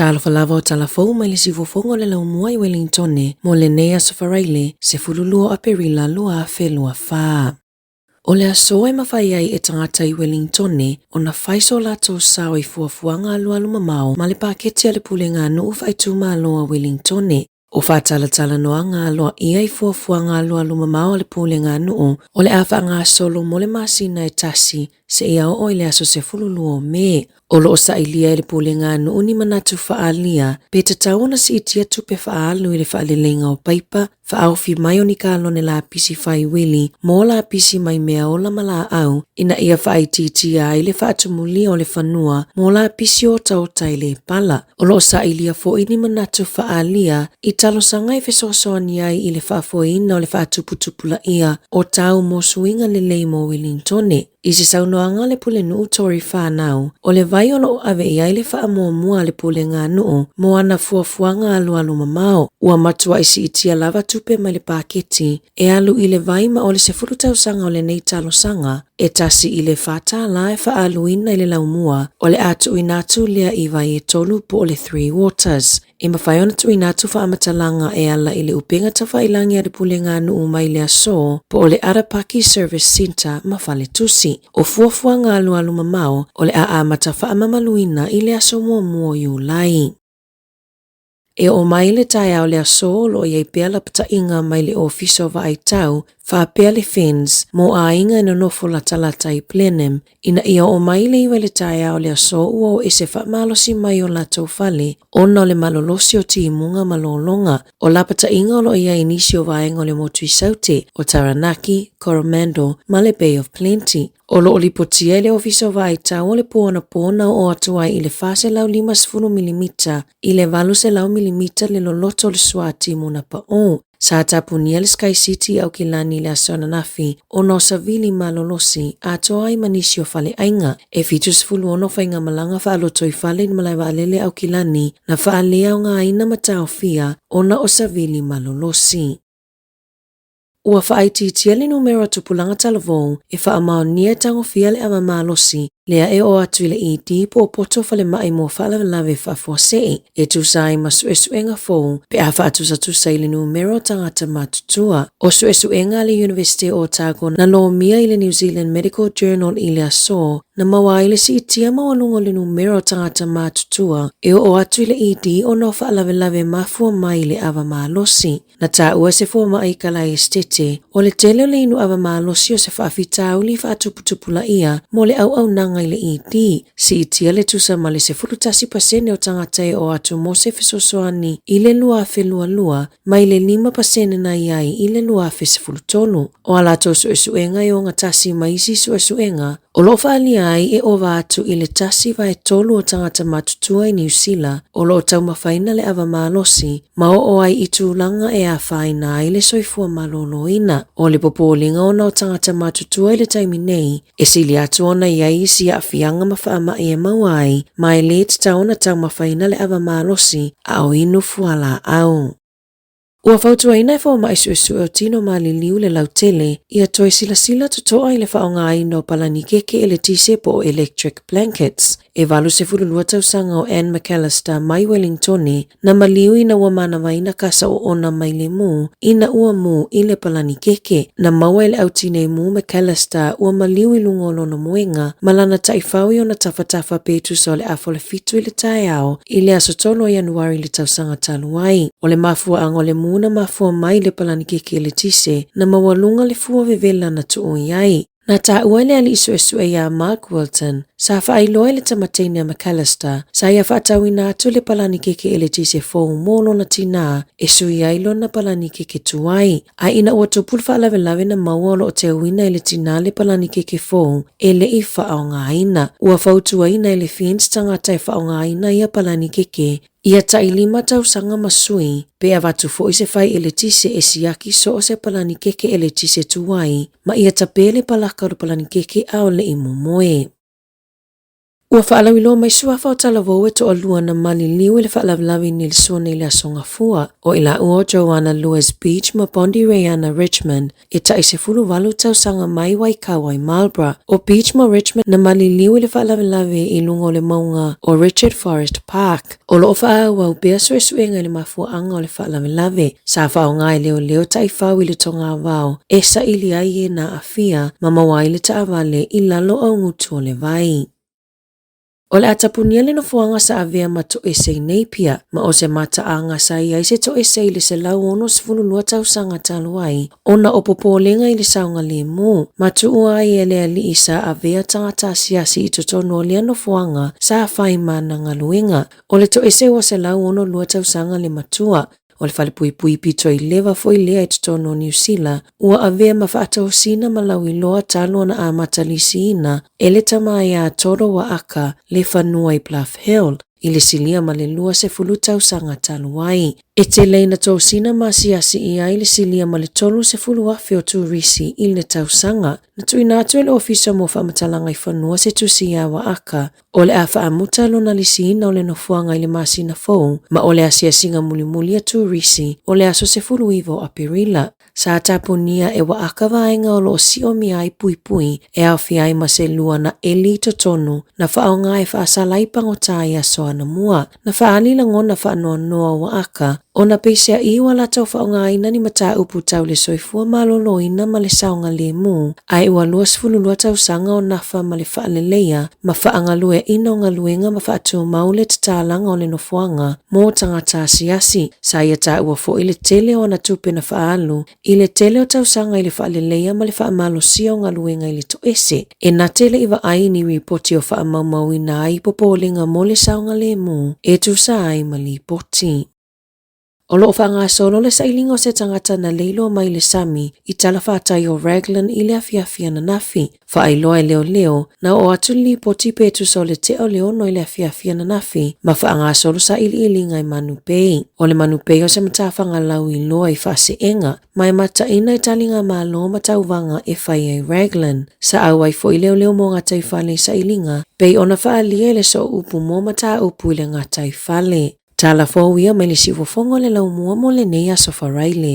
Talofa lava o tala fou mai le siufofoga o le laumua i Welingtone mo lenei aso Faraile 12 o Aperila 2024. O le aso e mafai ai e tagata i Welingtone ona fai so latou sao i fuafuaga alualu mamao ma le paketi a le Pulega a Nuu Faaitumalo a Welingtone. O faatalatalanoaga aloaia i fuafuaga alualu mamao a le Pulega a Nuu o le a faagasolo mo le masina e tasi seia oo i le aso 12 o Me. O lo o sailia e le Pulega a Nuu ni manatu faaalia pe tatau ona siitia tupe faaalu i le faaleleiga o paipa faaofi mai o ni kalone lapisi fai uili mo lapisi mai meaola ma laau ina ia faaitiitia ai le faatumulia o le fanua mo lapisi otaota e le pala. O lo o sailia foi ni manatu faaalia i talosaga e fesoasoani ai i le faafoeina o le faatuputupulaia o tau mo suiga lelei mo Welingtone. I se saunoaga a le Pulenuu Tory Whanau, o le vai o lo o ave i ai le faamuamua a le Pulega a Nuu mo ana fuafuaga alualu mamao, ua matuai siitia lava tupe mai le paketi e alu i le vai ma o le 10 tausaga o lenei talosaga, e tasi i le $4 e faaaluina i le laumua, o le a tuuina atu lea i vai e tolu po o le Three Waters. E mafai ona tuuina atu faamatalaga e ala i le upega tafailagi a le Pulega a Nuu mai le aso po o le Arapaki Service Centre ma Faletusi. O fuafuaga alualu mamao o le a amata faamamaluina i le aso muamua o Iulai. E oo mai le taeao le aso o lo o i ai pea lapataiga mai le Ofisa o Vaai Tau faapea le FENS mo aiga e nonofo latalata i Blenheim ina ia oo mai le 9 i le taeao le aso ua o ese faamalosi mai o latou fale ona o le malolosi o timuga ma lologa. O lapataiga o lo o i ai i nisi o vaega o le motu i Saute, o Taranaki, Coromandel ma le Bay of Plenty. O lo o lipotia e le Ofisa o Vaai Tau o le po anapō na oo atu ai i le 450 milimita i le 800 milimita le loloto o le suā timu na paʻū. Sa tapunia le Sky City i Aukilani i le aso ananafi ona o savili malolosi atoa ai ma nisi o faleaiga. E 76 faigamalaga faalotoifale i le malae vaalele Aukilani na faaleaogaina ma taofia ona o savili malolosi. Ua faaitiitia le numera o tupulaga talavou e faamaonia e tagofia le ava malosi lea e oo atu i le ED po o poto falemai mo faalavelave faafuasei e tusa ai ma suesuega fou pe a faatusatusa i le numera o tagata matutua. O suesuega a le Iunivesite o Otago na lomia i le New Zealand Medical Journal i le aso na maua ai le siitia maualuga o le numera o tagata matutua e oo atu i le ED ona o faalavelave mafua mai i le ava malosi. Na taua se fomai i Kalaesetete, o le tele o le inu ava malosi o se faafitauli faatuputupulaia mo le auaunaga i le ED. Siitia le tusa ma le 11% o tagata e oo atu mo se fesoasoani i le 2022 mai le 5% na i ai i le 2013. O a latou suesuega e ogatasi ma isi suesuega o lo o faaalia ai e ova atu i le 1/3 o tagata matutua i Niu Sila o lo o taumafaina le ava malosi ma oo ai i tulaga e afaina ai le soifua maloloina. O le popoliga ona o tagata matutua i le taimi nei, e sili atu ona i ai isi aafiaga ma faamai e maua ai, ma e le tatau ona taumafaina le ava malosi a o inu fualaau. Ua fautuaina e fomai suesue o tino maliliu le lautele ia toe silasila totoa i le faaaogaina o palani keke eletise po o electric blankets. E 82 tausaga o Ann McAllister mai Wellingtone na maliu ina ua manavaina kasa oona mai le mū ina ua mū i le palani keke. Na maua e le autinei mū McAllister ua maliu i luga o lona moega ma lana taifau i ona tafatafa pe tusa o le afa o le fitu i le taeao i le aso 3 o Ianuari i le tausaga talu ai. O le mafuaaga o le mū na mafua mai i le palani keke eletise na maualuga le fua vevela na tuu i ai. Na taua e le alii suesue iā Mark Wilton, sa faailoa i le tamateine a McAllister, sa ia faatauina atu le palani keke eletise fou mō lona tinā e sui ai lona palani keke tuai. A ina ua tupu le faalavelave na maua o lo o teuina e le tinā le palani keke fou e le i faaaogaina. Ua fautuaina e le FENS tagata e faaaogaina ia palani keke Ia tai lima tausaga ma sui, pe avatu foi se fai eletise e siaki so o se palani keke eletise tuai, ma ia tape le palaka o le palani keke a o le i momoe. Ua faalauiloa mai suafa o talavou e toalua na maliliu i le faalavelave i Nilisone i le Aso Gafua, o i laua o Joanna Lewis Beach ma Bondi Rayanna Richmond, e tai 18 tausaga mai Waikawa i Marlborough. O Beach ma Richmond na maliliu i le faalavelave i luga o le mauga o Richard Forest Park. O lo o faaauau pea suesuega i le mafuaaga o le faalavelave. Sa faaaoga e leoleo taifau i le togavao e saili ai e na aafia ma maua ai le taavale i lalo o augutu o le vai. O le a tapunia le nofoaga sa avea ma toese i Napier, ma o se mataaga sa i ai se toese i le 162 tausaga talu ai, ona o popolega i le saogalemu, ma tuua ai e le alii sa avea tagata asiasi i totonu o lea nofoaga sa fai ma ana galuega. O le toese ua 162 tausaga le matua, O le falepuipui pito i leva foi lea i totonu o Niu Sila, ua avea ma faatosina ma lauiloa talu ona amata lisiina e le tama ia Toro Waaka le fanua i Bluff Hill i le silia ma le 20 tausaga talu ai. E tele ina tosina ma asiasi i ai le silia ma le 30,000 o turisi i le tausaga. Na tuuina atu e le Ofisa mo Faamatalaga i Fanua se tusi iā Waaka O le a faamuta lona lisiina o le nofoaga i le masina fou ma o le asiasiga mulimuli a turisi o le aso 19 o Aperila. Sa tapunia e Waaka vaega o lo o siomia ai puipui e aofia ai ma se lua na eli i totonu na faaaoga e faasala ai pagota i aso anamua. Na faaali lagona faanoanoa o Waaka ona peiseai ua latou faaaogaina ni mataupu tau le soifua maloloina ma le saogalemu, ae ua 22 tausaga o nafa ma le faaleleia ma faagalueaiina o galuega ma faatumau le tatalaga o le nofoaga mo tagata asiasi. Sa ia taua foi le tele o ana tupe na faaalu i le tele o tausaga i le faaleleia ma le faamalosia o galuega i le toese. E na te le i vaai i ni ripoti o faamaumauina ai popolega mo le saogalemu e tusa ai ma lipoti. O lo o faagasolo le sailiga o se tagata na leiloa mai le sami i talafatai o Raglan i le afiafi ananafi. Faailoa e leoleo, na oo atu le lipoti pe tusa o le tea o le 6 i le afiafi ananafi ma faagasolo sailiiliga i Manu Bay. O le Manu Bay o se matafaga lauiloa i faaseega ma e mataina i taligamalo ma tauvaga e fai ai Raglan. Sa auai foi leoleo mo gataifale i sailiga pei ona faaalia i le sooupu mo mataupu i le gataifale. Tala fou ia mai le siufofoga o le laumua mo lenei aso Faraile.